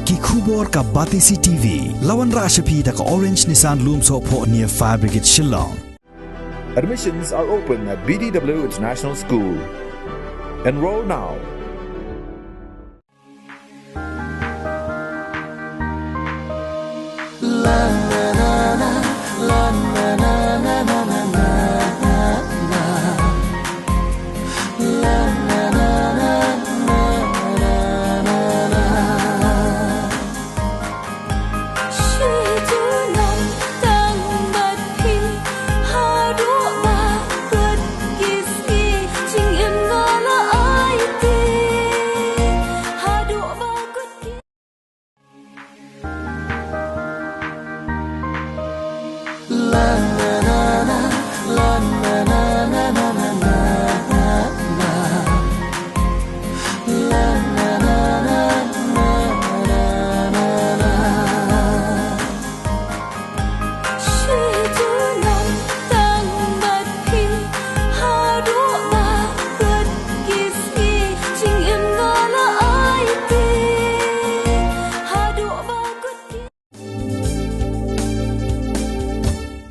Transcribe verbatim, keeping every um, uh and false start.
Ki khubor ka Batesi T V. La wanrah sha phi da ka Orange Nissan Lumsohphoh near Fire Brigade Shillong. Admissions are open at B D W International School. Enroll now.